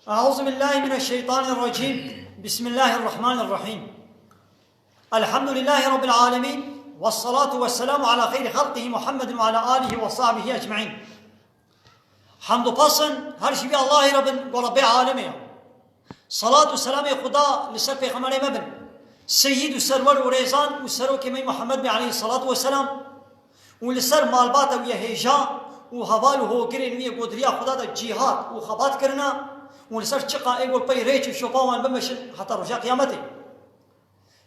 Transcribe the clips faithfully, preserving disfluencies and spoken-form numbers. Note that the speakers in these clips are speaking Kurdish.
أعوذ بالله من الشيطان الرجيم. بسم الله الرحمن الرحيم. الحمد لله رب العالمين. والصلاة والسلام على خير خلقه محمد وعلى آله وصحبه أجمعين. Hamd û pasin her ji vî Allahê re bin, ku Rebbê alemê ye. Salat û selamê Xuda li ser pêxemberê me bin. Seyîd û serwer û rêzan û serokê me Muhammed be aleyhissalatu vesselam. Û li ser malbata wî ye hêja û heval û hogirên wî ye ku di riya Xuda de cîhad û xebat kirine û li ser çiqa ê ku pey rêç û şopa wan bimeşin heta roja qiyametê.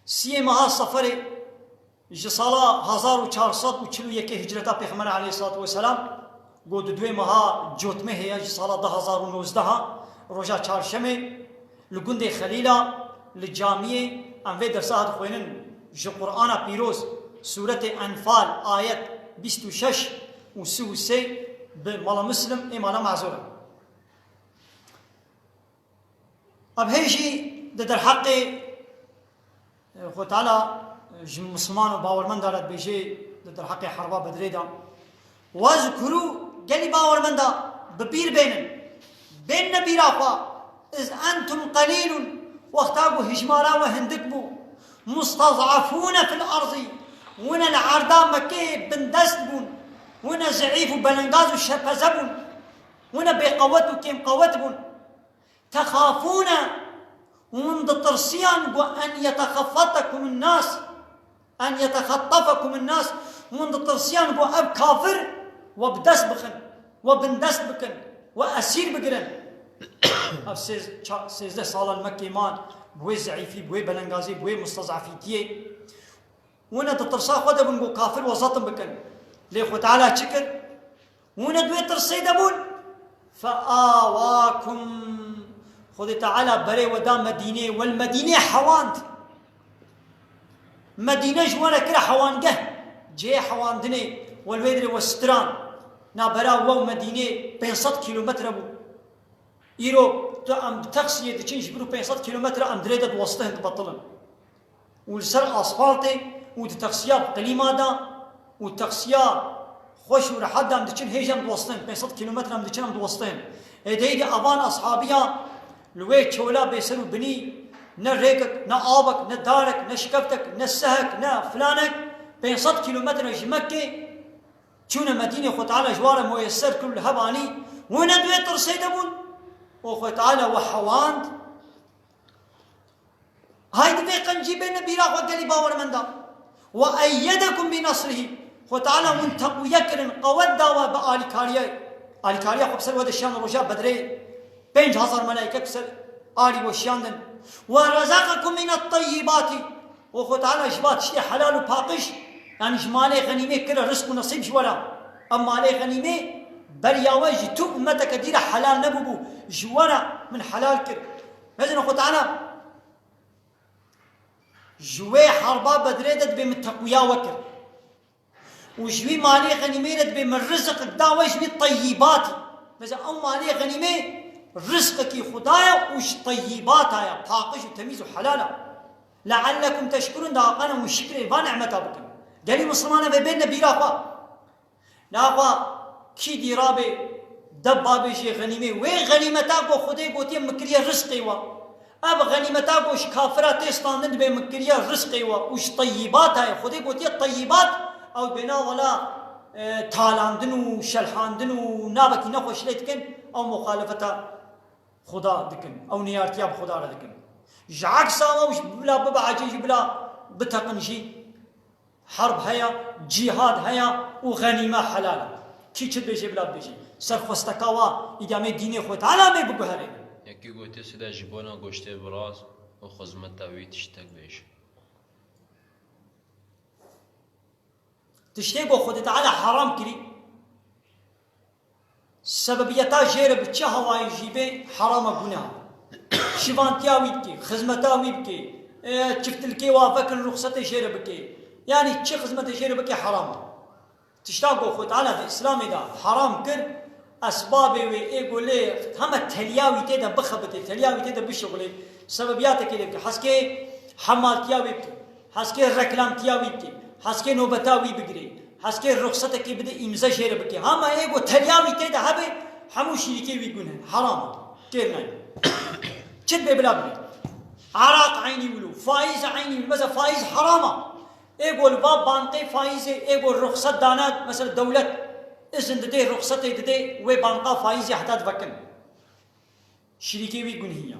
Siyê meha Seferê ji sala hezar û çar sed û çil û yekê hicreta Pêxemberê aleyhissalatu vesselam, ku di duê meha Cotmehê ye ji sala du hezar û nozdeh, roja çarşemê, li gundê Xelîla, li camiyê, em vê dersa dixwînin ji Qur'ana Pîroz, Sûretê Enfal, ayet bîst û şeş û sî û sê bi Mala Muslim ê mala mazûr e. Ev hê jî di derheqê, e, Xwe Teala, e, ji Misliman û bawermenda re dibêje di derheqê herba Bedrê de. Wezkurû, gelî bawermenda, bi bîr bênin. Bênine bîra xwe. Iz entum qelîlun, wexta ku hijmara we hindik bû. Mustez'efûne fil erzî, wine li erda Mekkeyê bindest bûn. Wine zeîf û belengaz û şepeze bûn. Wine bêqewet û kêmqewet bûn. Texafûne, hûn ditirsiyan ku en yetexefetekum nas, en yetexetefekum nas, hûn ditirsiyan ku ev kafir we bi dest bixin, we bindest bikin, we esîr bigirin. Ev sêz-, ça-, sêzdeh sala li Mekkê man, bi wê zeîfî, bi wê belengazî, bi wê mustezafîtiyê. Wine di tirsa xwe de bûn ku kafir we zetim bikin. Lê Xwe Teala çi kir? Wine di wê tirsê de bûn. Feawakum. Xwedê Teala berê we da Medînê, we li Medînê hewand. Medîne ji we re kire hewangeh, cihê hewandinê, we li wê dirê we stiran. Navbera we û Medînê pênc sed kîlometre bû. Îro tu em bi taksiyê diçin ji vir û pênc sed kîlometre em dirê de diwestihin, dibetilin. Û li ser asfaltê û di taksiya bi klîma de û taksiya xweş û rehet de em diçin, hêj em diwestin, pênc sed kîlometre em diçin, em diwestin. Êdî êdî evan ashabiya li wê çola bêser û binî, ne rêkek, ne avek, ne darek, ne şikeftek, ne sehek, ne filanek, pênc sed kîlometre ji Mekkê çûne Medînê, Xwe Teala ji wan re muyeser kir û li hev anî, wine di wê tirsê de bûn û Xwe Teala we hewand. Haydi vê qencî bêne bîra xwe gelî bawermenda. Ve eyyedekum bi nasrihi. Xwe Teala hûn teqwiye kirin, qewet da we bi alîkariye. Alîkariya xwe bi ser we de şiyan roja Bedrê. Pênc hezar melaîke bi ser alî we şiyandin. Ve rezaqakum minet teyyibati. Û Xwe Teala ji va tiştê helal û paqij, yanî ji malê xenîmê kire rizq û nesîb ji we re. Em malê xenîmê beriya we ji tu ummeteke dî re helal nebûbû. Ji we re min helal kir. Mezin Xwe Teala ji wê herba Bedrê de dibê min teqwiya we kir. Û ji wî malê xenîmê re dibê min rizq da we ji wî teyyîbatî. Mesela ew malê xenîmê rizqekî Xuda ye û ji teyyîbata ye, paqij û temîz û helal e. Leallekum teşkurun, da qana hûn şikrê va nimeta bikin. Gelî Mislimana vê bêne bîra xwe. Naxwe kî dî rabê debba bêjê xenîmê. Wê xenîmeta ku Xwedê gotiye min kiriye rizqê we. Ev xenîmeta ku ji kafira tê standin dibê min kiriye rizqê we û ji teyyîbata ye. Xwedê gotiye teyyîbat, ew bêna wela, e, talandin û şelhandin û navekî nexweş lê dikin, ew muxalefeta Xuda dikin. Ew niyartiya bi Xuda re dikin. Ji eksa ew ji bila bibe ecê jî bila biteqin jî. Herb heye, cîhad heye û xenîme helal e. Kî çi dibêje bila dibêje. Serxwesteka wa îdamê dînê Xwe Teala me biguherê. Yekî gotiye side ji bona goştê viraz û xizmeta wî tiştek bêje. Tiştê ku Xwedê Teala heram kirî, sebebiyeta jê re bi çi hawayî jî bê, herama, guneha. Şivantiya wî bikê, xizmeta wî bikê, e, çiftilkê wa vekin, ruxsetê jê re bikê. Yanî çi xizmetê jê re bikê, herama. Tişta ku Xwedê Teala di Îslamê de heram kir, esbabê wê ê ku lê heme teliya wî tê de bixebitê, teliya wî tê de bişixulê, sebebiyatekê lê bike. Heskê hemaltiya wê bike, heskê reklamtiya wî bike, heskê nobeta wî bigirê, heskê ruxsetekê bide îmze jê re bike. Hema ê ku teliya wî tê de hebe, hemû şîrîkê wî gune, heram e. Kêr nayê. Çi dibe bila bibe. Eraq eynî wilo, faîz eynî wilo. Mesela faîz heram a. Ê ku li va bankê faîzê, ê ku ruxset dane, mesela dewlet izin dide, ruxsetê dide, wê banka faîzê heta divekin. Şirîkê wî gunhî ya.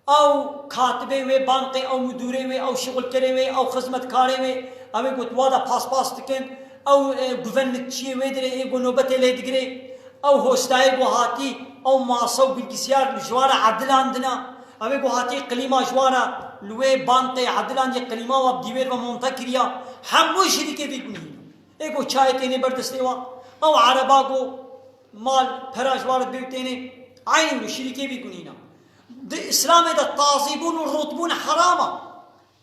Ew katibê wê bankê, ew mudûrê wê, ew şixulkerê wê, ew xizmetkarê wê, ew ê ku di wa de paspas dikin, ew, e, guvenlikçiyê wê dirê, ê ku nobetê lê digirê, ew hostayê ku hatî, ew masa û bilgisiyar li ji wa re edilandina, ew ê ku hatî klîma ji wa re li wê bankê edilandiye, klîma wa bi dîwêr ve monte kiriya, hemû şirîkê vî gunhî. Ê ku çayê tênê ber destê wa, ew ereba ku mal pera ji wa re dibê û tênê, eynî wilo şirîkê vî gunîna. Di Îslamê de tazîbûn û rûtbûn heram a.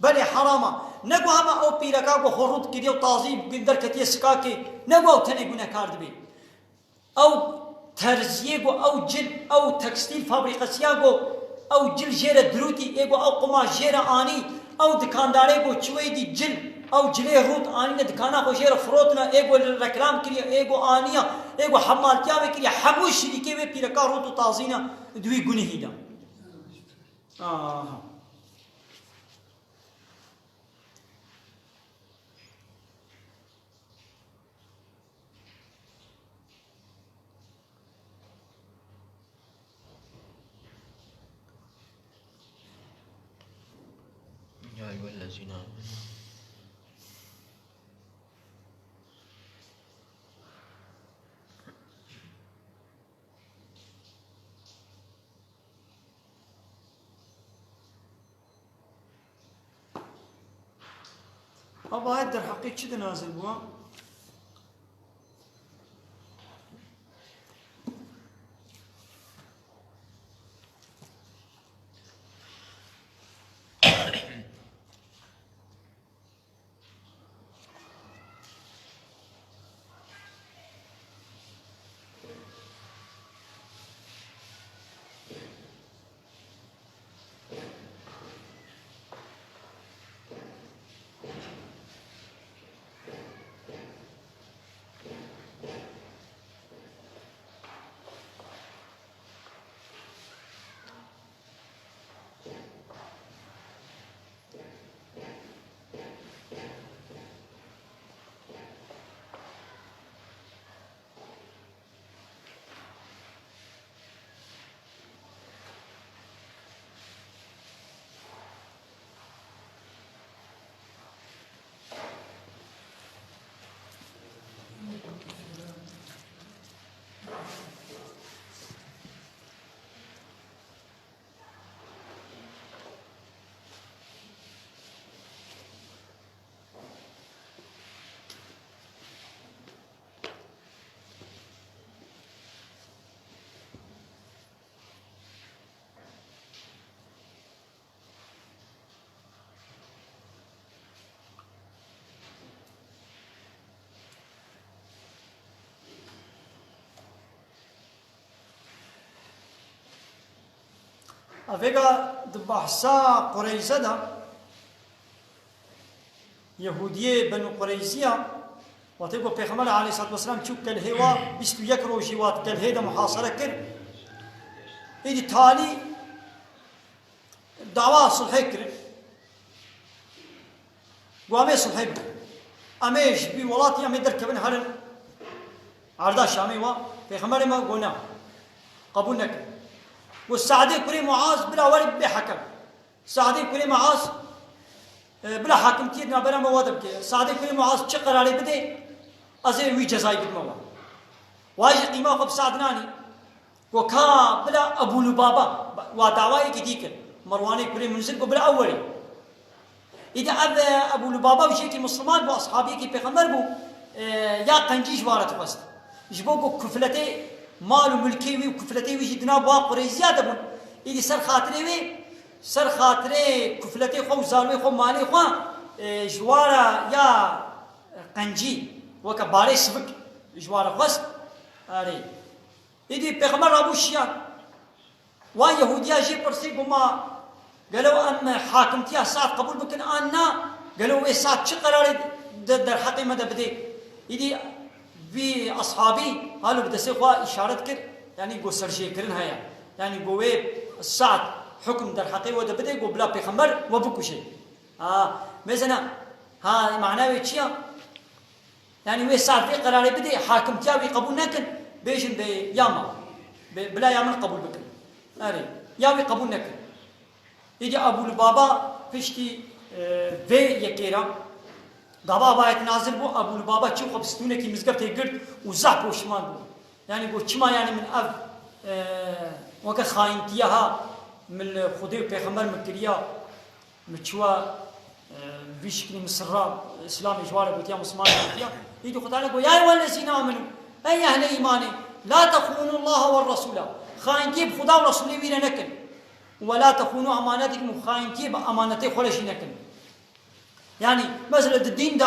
Belê heram a. Ne ku hema ew pîreka ku xwe rût kiriye û tazî derketiye sikakê, ne ku ew tenê gunekar dibe. Ew terziyê ku ew cil, ew tekstîl fabrîkesiya ku ew cil jê re dirûtî, ê ku ew qumaj jê re anî, ew dikandarê ku çi wê dî cil, ew cilê rût anîne dikana xwe jê re firotine, ê ku li reklam kiriye, ê ku aniya, ê ku hemaltiya wê kiriye, hemû şirîkê wê pîreka rût û tazî ne, di wî gunihî de. Aha. يا أيها الذين آمنوا. Ev ayet derheqê çi de nazil bû? Evêga di behsa Qureyze de, Yehûdiyê Benû Qureyziya, wextê ku Pêxember aleyhissalatu vesselam çû kelhê wa, bîst û yek rojî wa di kelhê de muhasere kir, êdî talî dawa sulhê kirin. Got, "Em ê sulhê bikin. Em ê ji vî welatî em ê derkevin herin erda Şamê." Wa Pêxemberê me got, "Na, qebûl nekin." Got, "Se'dê kurê Muaz bila were bibe hekem." Se'dê kurê Muaz, e, bila hakimtiyê di navbera me wa de bike. Se'dê kurê Muaz çi qerarê bide, ez ê wî cezayî bidime wa. Wa jî qîma xwe bi Se'd nanî. Got, "Ka bila Ebû Lubaba." Wa dawayekî dî kir. Merwanê kurê Munzir got, "Bila ew werê." Îdî ev, e, Ebû Lubaba û jêkî Misliman bû, ashabiyekî Pêxember bû, e, ya qencî ji wa re dixwest. Ji bo ku kufletê mal û milkê wî û kufletê wî jî di nav wa Qureyziya de bûn. Îdî ser xatirê wê, ser xatirê kufletê xwe û zarwê xwe, malê xwe, e, ji wa re ya qencî, weke barê sivik ji wa re xwest. Erê. Îdî Pêxember rabû şiyan. Wan Yehûdiya jê pirsî, got, "Ma gelo em hakimtiya Se'd qebûl bikin an na? Gelo wê Se'd çi qerarê de derheqê me de bidê?" Îdî vî ashabî halo bi destê xwe îşaret kir, yanî got, "Serjêkirin heye." Yanî go wê Sa'd hukm derheqê we de bide, go bila pêxember we bikuşe. Ha, mesela, ha, mana wê çi ya? Yanî wê Sa'd vê qerarê bide, hakimtiya wî qebûl nekin, bêjin bê ya me, bê, bila ya min qebûl bikin. Erê, ya wî qebûl nekin. Êdî Ebû Lubaba piştî, e, vê yekê re, gava ava ayet nazil bû, Ebû Lubaba çû xwe bi stûnekî mizgeftê girt û zehf poşiman bû. Yanî got, çima yanî min ev, e, weke xayîntiya ha, min li Xwedê û Pêxember min kiriya, min çûwa, e, vî şiklî min sirra Îslamê ji wa re gotiya, Misliman gotiya. Êdî Xwedê Teala got, ya eyyuhellezîne amenû, ey ehlê îmanê, la texûnû Allaha we resûla. Xayîntiyê bi Xweda û Resûlê wî re nekin. Ve la texûnû emanetikum, xayîntiyê bi emanetê xwe re jî nekin. Yanî, mesela di dîn de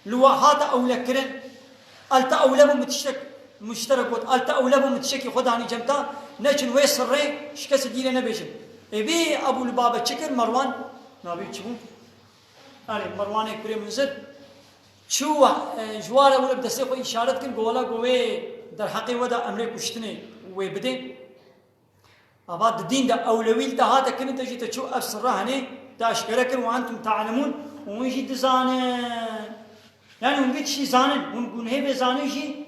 li we hate ewlekirin, el te ewlebû min tiştek, muşterek got, el te ewlebû min tiştekî xwe danî cem te, neçin wê sirrê ji kesî dî re nebêjin. Ê vê Ebû Lubabe çi kir? Merwan, navê çi bû? Erê, Merwanê kurê Munzir. Çû, e, ji wa re wilo bi destê xwe îşaret kir, got, wela, got, wê derheqê we de emrê kuştinê wê bidê. Ava di dîn de ewlewî li te hate kirin, te jî te çû ev sirra henê te eşkere kir, ve entum ta'lemûn, û hûn jî dizanin. Yanî hûn vî tiştî zanin, hûn gunhê vê zanin jî,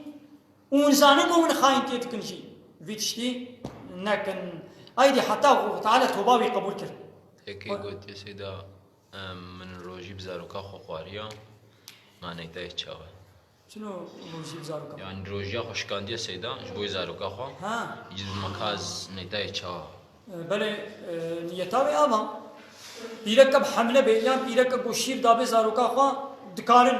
û hûn zanin ku hûn xayîntiyê dikin jî. Vî tiştî nekin. Aydî heta Xwedê Teala toba wî qebûl kir. Yekê gotiye, Seyda, em, min rojî bi zaroka xwe xwariya, ma neytayê çawa? Çilo rojî bi zaroka? Yani rojiya xwe şikandiye Seyda, ji bo zaroka xwe. Ha. Îcî bi makaz neytayê çawa? E, belê, e, niyeta wê ava. Pîreke bi hemle bê, yan pîreke ku şîr dabê zaroka xwe, dikarin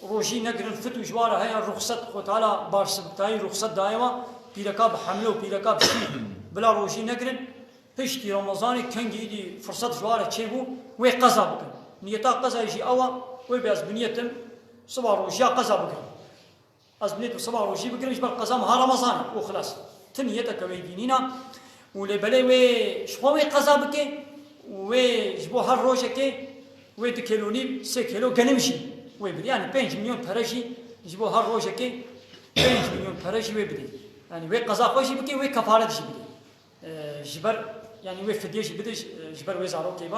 rojî negirin, fit û ji wa re heye, ruxset, Xwedê Teala barsibtayî ruxset daye wa, pîreka bi hemle û pîreka bi şîr bila rojî negirin. Piştî Remezanê kengî îdî firset ji wa re çêbû, wê qeza bikin. Niyeta qezayê jî ew e, wê bê ez bi niyetim siba rojiya qeza bigirim. Ez bi niyetim siba rojî bigirim ji ber qeza meha Remezanê û xilas. Ti niyeteke wê dî nîna. Û lê belê wê ji xwe wê qeza bike û wê ji bo her rojekê wê du kêlo nîv, sê kêlo genim jî wê bide. Yanî pênc milyon pere jî ji bo her rojekê pênc milyon pere jî wê bide. Yanî wê qeza xwe jî bike, wê kefaret jî bide. E, ji ber, yanî wê fidyê jî bide ji, ji ber wê zarokê ve.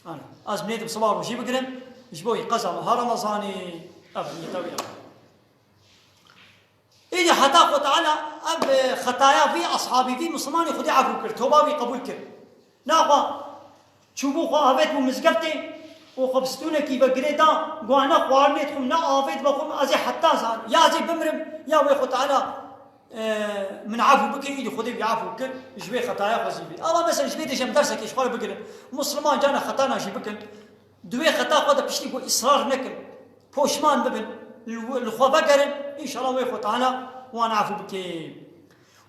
Ana, ez bi nêdim siba rojî bigirim, ji bo qeza meha Remezanê, ev niyeta wê ev. Îdî heta Xwedê Teala ev, e, xetaya vî eshabî, vî Mislimanê Xwedê efû kir, toba wî qebûl kir. Naxwe, çûbû xwe avêt bû mizgeftê û xwe bi stûnekî ve girê da, got, ne xwarinê dixwim, ne avê dibe xwim, ez ê heta zan, ya ez ê bimrim, ya wê Xwedê Teala, e, min efû bike, îdî Xwedê wî efû kir, ji wê xetaya xwe zî bî. Ama mesela ji vê dê jî em dersekê ji xwe re bigirin. Misliman carna xetana jî bikin, di wê xeta xwe de piştî ku israr nekin, poşman bibin, li, li xwe vegerin, înşallah wê Xwedê Teala wan efû bike.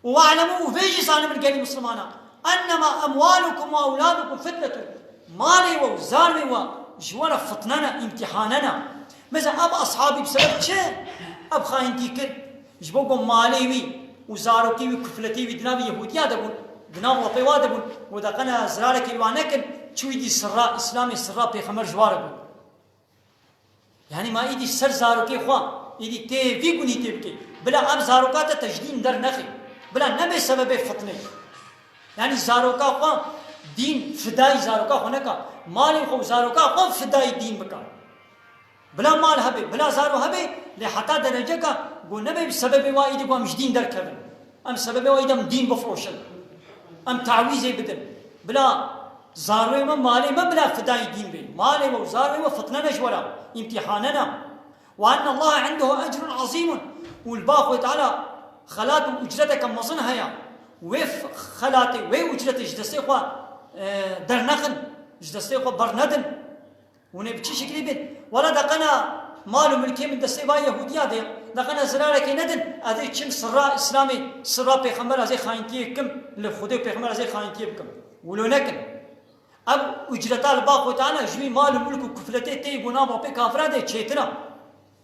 Û we'lemû, û vê jî zanibin gelî Mislimana, ennema emwalukum we ewladukum fitnetun. Malê we û zarê we ji we re fitne ne, îmtîhane ne. Mesela ev eshabî bi sebeb çi ev xayîntî kir? Ji bo ku malê wî û zarokê wî, kufletê wî di navê Yehûdiya de bûn, di nav apê wa de bûn, û deqene zirarekê wa nekin, çi wî dî sirra Îslamê, sirra Pêxember ji wa re bû. Yanî ma îdî ser zarokê xwe, îdî tê vî gunî tê bikê. Bila ev zaroka te, te ji dîn dernexê. Bila nebe sebebê fitnê. Yanî zaroka xwe, dîn fidayî zaroka xwe neka. Malê xwe û zaroka xwe fidayî dîn bika. Bila mal hebe, bila zaro hebe, lê heta dereceka ku nebe bi sebebê wa îdî ku em ji dîn derkevin. Em sebebê wa îdî em dîn bifroşin. Em tawîzê bidin. Bila zarwê me, malê me bila fidayî dîn bê. Malê we û zarwê we fitne ne ji we re, îmtîhane ne. Ve ennallaha indehu ecrun azîmun. Û li ba Xwedê Teala xelat û ucreteke mezin heye. Wê f-, xelatê, wê ucretê ji destê xwe, e, dernexin, ji destê xwe bernedin. Hûn ê bi çi şiklî bin? Wela deqena mal û milkê min destê va Yehûdiya de, deqena zirarekê nedin, ez ê çim sirra Îslamê, sirra Pêxember, ez ê xayîntiyê kim, li Xwedê û Pêxember ez ê xayîntiyê bikim. Wilo nekin. Ev ucreta li ba Xwedê Teala ji wî mal û milk û kufletê tê ku nava pê kafira de çêtir e.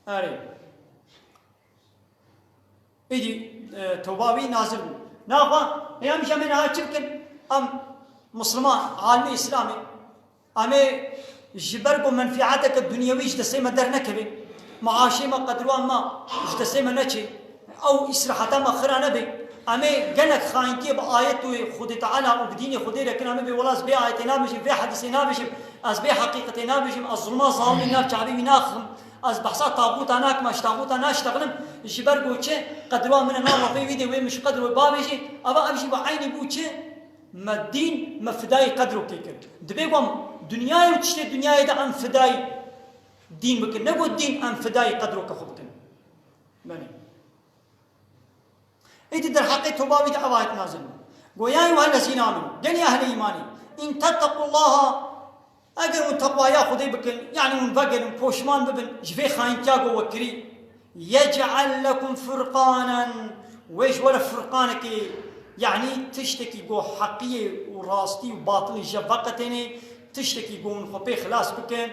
Erê. Îdî, e, toba wî nazil bû. Naxwe, ê em jî em ê niha çi bikin? Em Misliman, alimê Îslamê, em ê ji ber ku menfiateke dunyewî ji destê me dernekeve, maaşê me, qedrûa me ji destê me neçe, ew îsraheta me xira nebe, Em ê gelek xayintiyê bi ayetê Xwedê Teala û bi dînê Xwedê re kin, em ê bê wela ez bê ayetê nabêjim, vê hedîsê nabêjim, ez bê heqîqetê nabêjim, ez zulma zalimî nav çavê wî naxim, ez behsa taxûta nakim, ez ji taxûta naştexilim, ji ber ku çi qedra min e, na lafê wî dê wê min ji qedro babêjê, eva ev jî bi eynî bû çi? Me dîn, me fidayê qedrokê kir. Dibê ku em dinyayê û tiştê dinyayê de em fidayê dîn bikin. Ne ku dîn em fidayê qedroke xwe bikin. Belê. Êdî derheqê toba wî de ev ayet nazil bû. Go ya eyyuhellezîne amenu, genî ehlê îmanê, in tettequllaha, eger hûn teqwaya Xwedê bikin, yanî hûn vegerin, poşman bibin ji vê xayintiya ku we kirî, yec'el lekum furqanen, wê ji we re furqanekê, yanî tiştekî ku heqiyê û rastî û batilî ji veqetênê, tiştekî ku hûn xwe pê xilas bikin,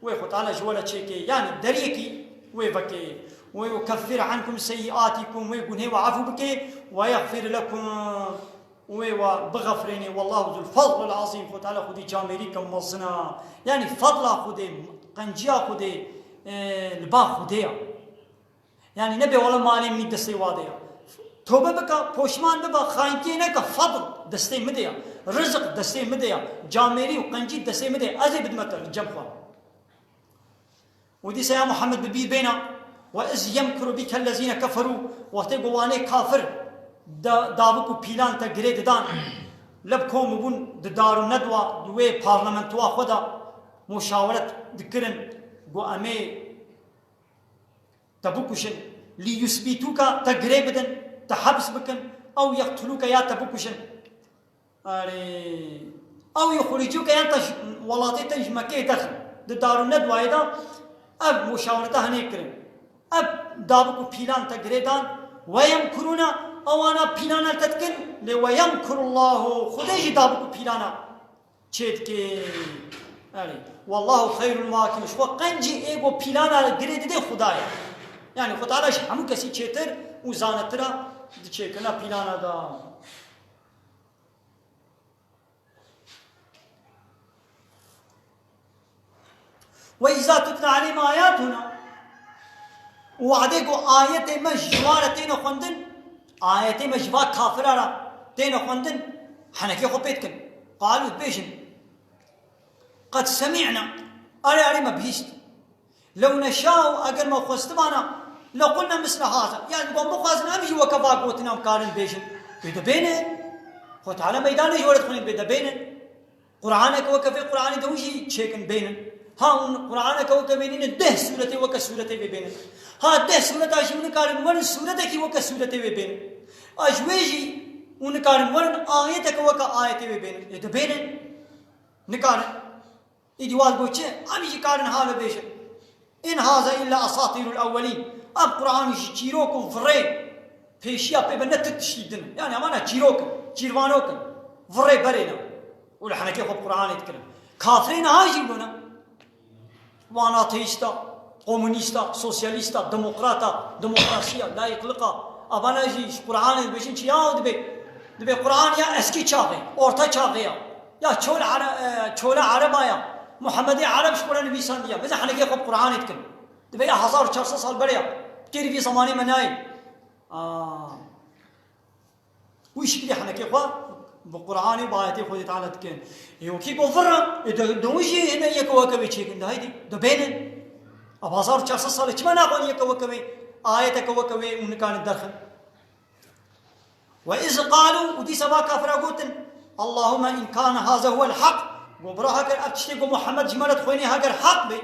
wê Xwe Teala ji we re çêkê, yanî deriyekî wê vekê. Wê yukeffir ankum seyyiatikum, wê gunhê we efû bike, ve yexfir lekum, wê we bixefrênê, wallahu zul fadlil azîm, Xwe Teala xwedî camêrîke mezin a. Yanî fadla Xwedê, qenciya Xwedê, e, li ba Xwedê ya. Yanî nebe wela malê min destê wa de ya. Tobe bike, poşman bibe, xayintiyê neke, fadl destê min de ya. Rizik destê min de ya. Camêrî û qencî destê min de ya. Ez ê bidime te li cem xwe. Û dîsa ya Muhammed bi bîr bêne, "Ve iz yemkuru bike lezîne keferû", wextê ku wanê kafir da-, davik û pîlan te girê didan, leb kom bûn di Darun Nedwa, di wê parlamentoya xwe de muşaweret dikirin, ku em ê te bikuşin, "lî yusbîtûke", te girê bidin, te heps bikin, "ew yeqtulûke", ya te bikuşin. Erê, ew yuxricûke yan te ji welatê te ji Mekkeyê derxin. Di Darun Nedwayê de ev muşawereta hinê kirin. Ev davik û pîlan te girê dan, "ve yemkurûne", ewana pîlana te dikin, lê "ve yemkurullahu", Xwedê jî davik û pîlana çê dike. Erê, "wallahu xeyrul makirîn", ji xwe qencî ê ku pîlana girê dide Xuda ye. Yanî Xwe Teala ji hemû kesî çêtir û zanetira di çêkirina pîlana de. "Ve izâ tutla aleyhim âyâtuna", û wadê ku ayetê me ji wan re têne xwendin, ayetê me ji va kafira re têne xwendin, henekê xwe pê dikin. Qalû, dibêjin, "Qed semî'na", erê, erê, me bihîst. "Lew neşâ'u", eger me xwestibana, "lequlna misle hâza." Yanî, wan bixwazin, em jî weke va gotin em karin bêjin. Bê de bênin. Xwe Teala meydanê ji we re dixwînin, bê de bênin. Qur'aneke weke vê Qur'anê de hûn jî çêkin bênin. Ha hûn Qur'aneke weke bênînin, deh sûretê weke sûretê vê bênin. Ha deh sûreta jî hûn nikarin werin sûretekî weke sûretê vê bênin. A ji wê jî hûn nikarin werin ayeteke weke ayetê vê bênin. Ê de bênin. Nikarin. Îdî wan got çi? Em jî karin hale bêjin. "In haza illa asatîrul ewwelîn." Ev Qur'an ji çîrok û virê pêşiya pê be ne tu tiştî din. Yanî ewana çîrok in, çîrvanok in. Virê berê ne. Û li henekê xwe bi Qur'anê dikirin. Kafirê niha jî bûne. Wan ateîsta, komunîsta, sosyalîsta, demokrata, demokrasiya, layîqliqa. Abana jî ji Qur'anê dibêjin çi ya dibe? Dibe Qur'an ya eskî çaxê, orta çaxê ya. Ya çol Ere-, e, çole Ereba ya. Muhammedê Ereb ji xwe re nivîsandiya. Bize henekê xwe bi Qur'anê dikin. Dibe ya hezar û çar sed sal berê ya. Kêrî vî zemanê me nayê. Aa. Wî şiklî henekê xwe bi Qur'anê û bi ayetê Xwedê Teala dikin. Ê wekî ku vir in, ê de, de hûn jî hine yeke weke wê çêkin de, heydî, de bênin. Ev hezar û çar sed sal e, çima naxwin yeke weke wê, ayeteke weke wê û nikarin derxin? "Ve iz qalû", û dîsa va kafira gotin, "Allahümme in kâne haza huvel hak", got, "Bira, heger ev tiştê ku Muhammed ji me re dixwênê heger hak be,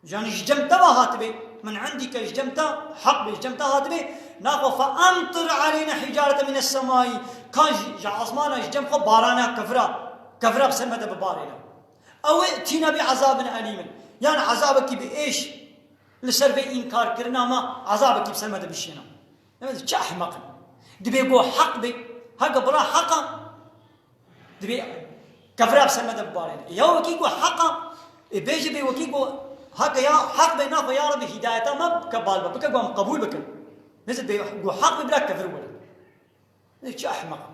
yanî ji cem te ve hatibe, min indîke, ji cem te hak be, ji cem te hatibe, naxwe fe emtir aleyna hicareten mines semai, ka ji, ji asmana ji cem xwe barana kevira, kevira bi ser me de bibarêne. Ew ê tîna bi azabin elîmin, yan azabekî bi êş li ser vê înkarkirina me, azabekî bi ser me de bişêne." Demê çi ehmeq in. Dibê ku heq be, heke bira heq e, dibê kevira bi ser me de bibarêne. Ya wekî ku heq e, ê bêje bê wekî ku heq e ya, heq be, naxwe ya Rebbi hîdayeta me bike bal be, bike ku em qebûl bikin. Neyse bê ku heq be bira kevir were. Ê çi ehmeq in.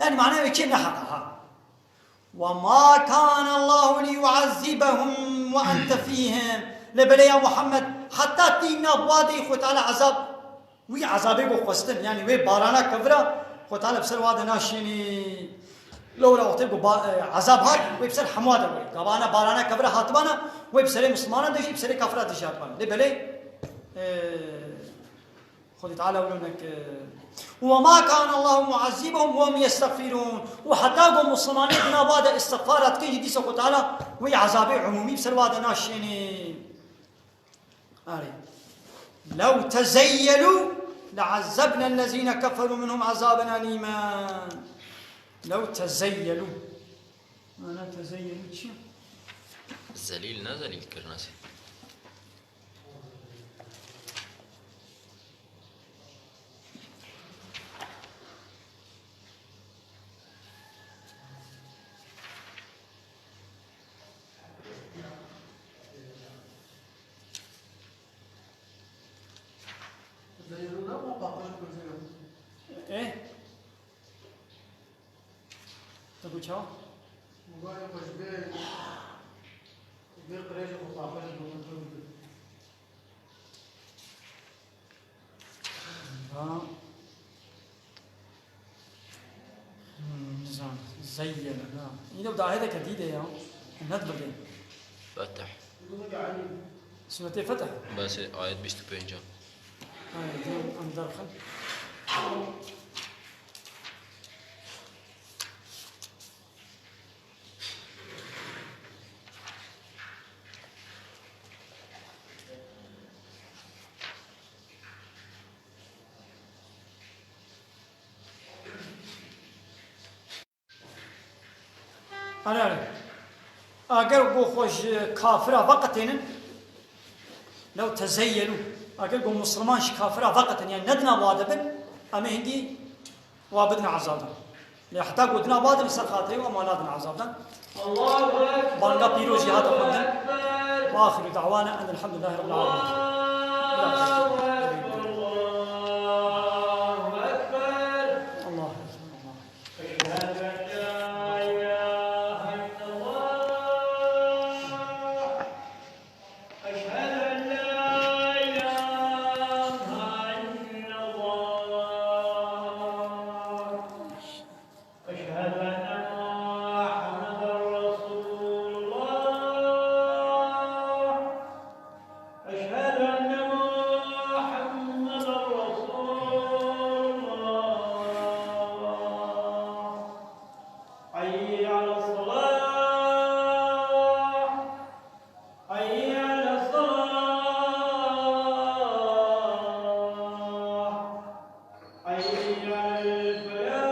Yanî manaya wê çi ne heq e ha. "Ve ma kâne Allahu li yu'azzibehum ve ente fîhim." Lê belê ya Muhammed, heta tî nav wa de Xwe Teala ezab Wî ezabê ku xwestin, yanî wê barana kevira, Xwe Teala bi ser wa de naşênî. Lewra wextê ku ba-, e, ezab hat, wê bi ser hemwa de wê. Gavana barana kevira hatibana, wê bi serê Mislimanan de jî, bi serê kafira de jî hatibana. Lê belê, e, Xwedê Teala wilo neke. وما كان الله معذبهم وهم يستغفرون. Û heta ku Mislimanê di nav wa de îstixfara dikin jî, dîsa Xwedê Teala wê ezabê umûmî bi ser wa de naşênî. Arê. لو تزيلوا لعذبنا الذين كفروا منهم عذابا أليما. لو تزيلوا. Mana tezeyelû çi? Zelîl ne zelîl kirine sê. Ê? Te got çawa? Ha. Hmm, nizanim. Zeyyene, ha. Îne bi dahê de ke dîde ya. Net bigê. Fetih. Sûretê Fetih. Bes, ayet bîst û pênc. Ayet, em derxin. Are, are. Eger ku xwe ji kafira veqetênin, lew tezeyyelû. Eger ku Misliman ji kafira veqetin, yani ne di nav wa de bin, em ê hingî wa bidin ezabdan. Lê heta ku di nav wa de bin ser xatirê wan, em wa nadin ezabdan. Banga pîroz jî hate xwendin. Ve axiru da'wana enel hamdülillahi rabbil alemin. Allahu ekber, Allahu ekber. أشهد أن لا إله إلا الله. أشهد أن لا إله إلا الله. أشهد أن محمدا رسول الله. أشهد أن محمدا رسول الله. حي على الصلاة. حي على الصلاة. حي على الفلاح.